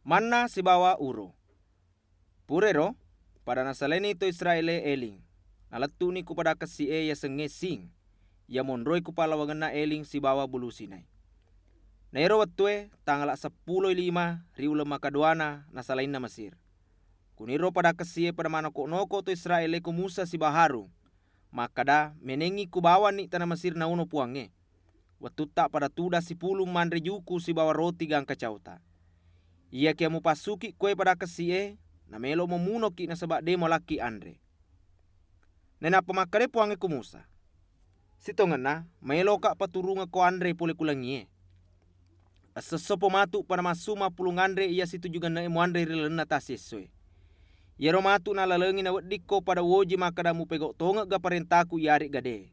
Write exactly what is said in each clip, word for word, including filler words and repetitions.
Manna sibawa uro. Purairo, pada nasalaini to Israél-é éling, nalettu'ni ku pada kessi'é yasengngé Sin, iya monroé ku pallawangenna Éling sibawa Bulu Sinai. Na éro wettué tangala seppuloi lima ri uleng makaduwana nasalainna Mesir. Kuniro pada kessi'é pada manoko-noko to Israél-é ko Musa sibawa Harun, makkada, "Ménéngngi ku bawanni tana Mesir nauno Puwangnge. Wettutta pada tudang sipulung manré juku sibawa roti gangka caota. Iyakiya mupassuki koé pada kessi'é, namélo'mo munoki nasaba dé mualakki anré." Nainappa makkedai Puwangnge ku Musa, "Sitongenna maéloka paturungekko anré polé ku langié. Esso-essopo matu pada massu mappulung anré iya situju genne'é muanré ri lalenna tasi essoé. Iyaro matu nalalengi naweddikko pada uwoji makkeda mupégau tongegga paréntaku iyaré'ga dé.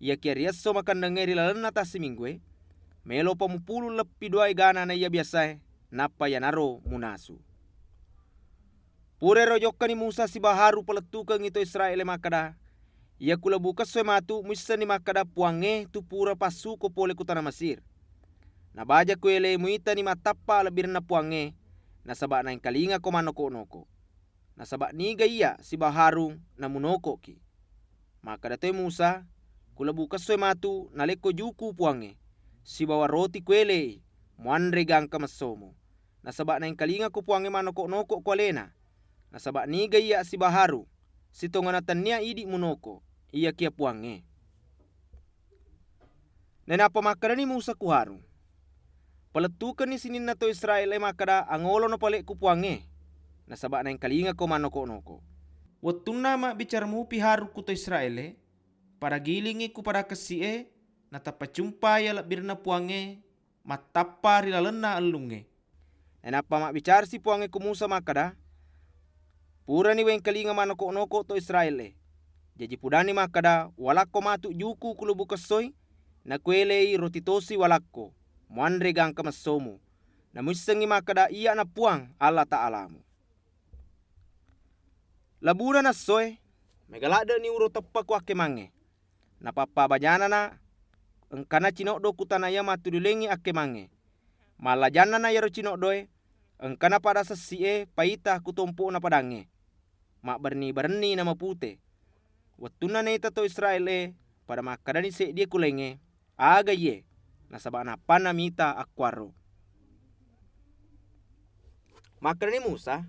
Iyakiya ri esso makennengngé ri lalenna tassiminggué, mélopa mupulung leppi dua égana naiya biyasaé, nappa iyanaro munasu." Purairo jokkani Musa sibawa Harun palettukengngi to Israél-é makkeda, "Iya kulebbu kessoé matu muissenni makkeda Puwangnge tu pura passuko polé ku tana Mesir. Nabaja kuélé muitani mattappa lebbirenna Puwangnge, nasaba naéngkalingako mannoko-noko. Nasaba niga iyya sibawa Harun namunokoki." Makkeda toi Musa, "Kulebbu kessoé matu nalékko juku Puwangnge, sibawa roti kuéléi, muanré gangka messomu. Nasaba naéngkalingako Puwangnge mannoko-noko ku aléna. Nasaba niga iyya sibawa Harun, sitongenna tenniya idi munoko, iyakiya Puwangnge." Nainappa makkedani Musa ku Harun, "Palettukenni sininna to Israél-é makkeda angolono palé ku Puwangnge, nasaba naéngkalingako mannoko-noko." Wettunna mabbicara mupi Harun ku to Israél-é, pada gilingngi ku pada kessi'é, natappa cumpa iya lebbirenna Puwangnge mattappa ri lalenna ellungngé. Nainappa mabbicarasi Puwangnge ku Musa makkeda, "Purani wéngkalinga mannoko-noko to Israél-é. Jaji pudanni makkeda, walakko matu juku kulubbu kessoi, nakuéléi roti tosi walakko, muanré gangka messomu, namuissengngi makkeda iyya'na Puwang Allataalamu." Labuna nassoé, méga ladde'ni uro teppa ku akkémangngé. Napappa bajanana engkana cinoddo ku tana iya mattuduléngngi akkémangngé. Mallajannana iyaro cinoddoé, engkana pada sessi'é paita ku tompo'na padangngé. Mabberenni-berenni namaputé. Wettunna naita to Israél-é, pada makkedani séddié ku laingngé, "Aga iyé?" Nasaba nappanna mita akkuwaro. Makkedani Musa,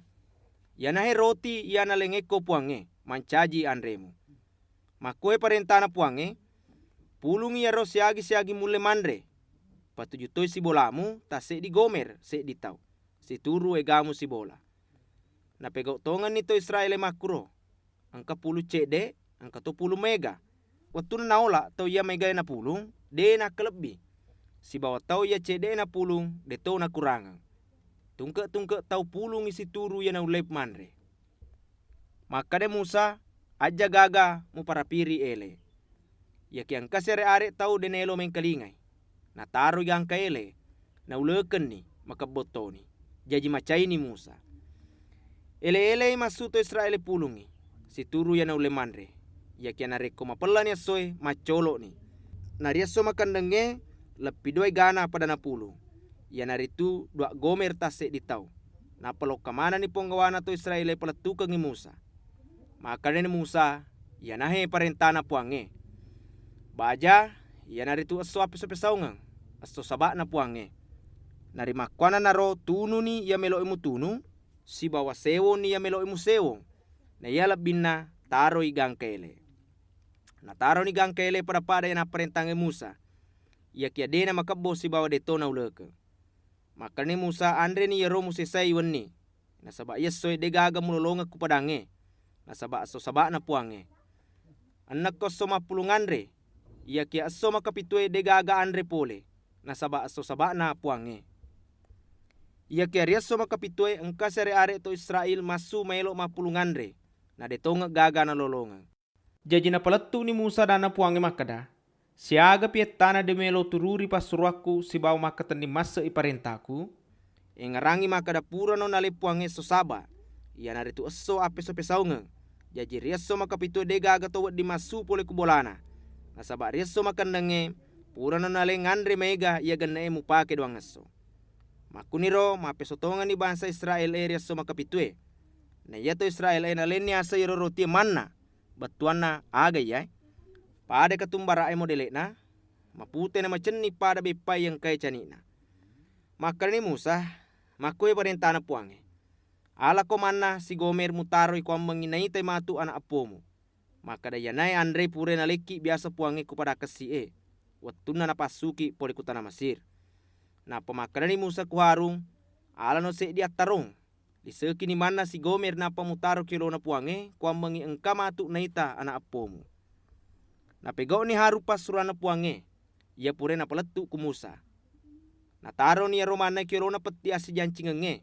"Iyanahé roti iya naléngngékko Puwangnge mancaji anrému. Makkuwai paréntana Puwangnge, pulungngi iyaro siagi-siagi mullé manré. Patuju toi sibolamu tasséddi gomér séddi tau, situru égamu sibola." Napégau tongenni to Israél-é makkuro, engka pulung céddé, engkato pulung maéga. Wettunna naola tau iya maégaé napulung, dé nakkalebbi. Sibawa tau iya céddé napulung, déto nakurangeng. Tungke-tungke tau pulungngi situru iya naullé manré. Makkeda Musa, "Ajja gaga muparapiri élé. Iyakiya engka siaré-aré tau dé naélo méngkalingai." Nataroi gangka élé, naulekenni, makebbo toni. Jaji macaini Musa. Élé-éléi massu to Israél pulungngi, situru iya naullé manré. Iyakiya narékko mapellani essoé, maccolo'ni. Na ri esso makennengngé, leppi dua égana pada napulung, iyanaritu dua gomér tasséddi tau. Nappa lokka manenni ponggawana to Israél palettukengngi Musa. Makkedani Musa, "Iyanahé paréntana Puwangnge. Baja, iyanaritu esso appéso-pésaungeng, esso saba'na Puwangnge. Narimakkuwannanaro tununi iya mélo'i mutunu, sibawa séwonni iya mélo'i muséwong, na iya lebbinna taroi gangka élé." Nataroni gangka élé pada-pada iya napparéntangngi Musa. Iyakiya dé namakebbo sibawa déto naulekeng. Makkedani Musa, "Anréni iyaro musésai wenni, nasaba iyessoé dé gaga mulolongeng ku padangngé, nasaba esso saba'na Puwangnge. Ennekko esso mappulung anré, iyakiya esso makapitué dé gaga anré polé, nasaba esso saba'na Puwangnge." Iyakiya ri esso makapitué engka siaré-aré to Israél massu maélo mappulung anré, na dé tongeng gaga nalolongeng. Jaji napalettu'ni Musa adanna Puwangnge makkeda, "Siagapi ettana dé mélo tururi passuroakku sibawa makkatenning masse'i paréntaku? Éngngerangngi makkeda purano nalé Puwangnge esso saba, iyanaritu esso appéso-pésaungeng. Jaji ri esso makapitué dé gaga to wedding massu polé ku bolana. Nasaba ri esso makennengngé purano nalé nganré maéga iya genne'é mupaké doang esso." Makkuniro mappéso tongenni bangsa Israél-é ri esso makapitué. Na iya to Israél-é nalénni aseng iyaro rotié manna, bettuwanna aga iyaé? Pada katumbara'é modélé'na, maputé na macenning pada béppa iya engkaé cani'na. Makkedani Musa, "Makkué paréntana Puwangnge, 'Alako manna sigomér mutaroi kuwammengngi naitai matu ana eppomu.'" Makkeda, "Iyanaé anréi puraé nalékki biasa Puwangnge ku pada kessi'é, wettunna napassuki polé ku tana Mesir." Nappa makkedani Musa ku Harun, "Alano séddi attarong, liseki ni manna sigomér nappa mutaroki yolona Puwangnge kuwammengngi engka matu naita ana eppomu." Napégau'ni Harun passuroanna Puwangnge, iya puraé napalettu ku Musa. Nataroni iyaro manna ki yolona petti assijancingengngé.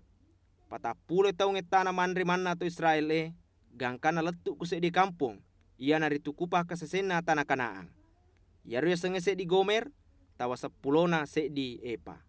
Patappuloi taung ettana manré manna to Israél-é, gangkanna lettu ku séddi kampong, iyanaritu ku pakkasésénna tana Kanaan. Iyaro yasengngé séddi gomér, tawa seppulona séddi épa.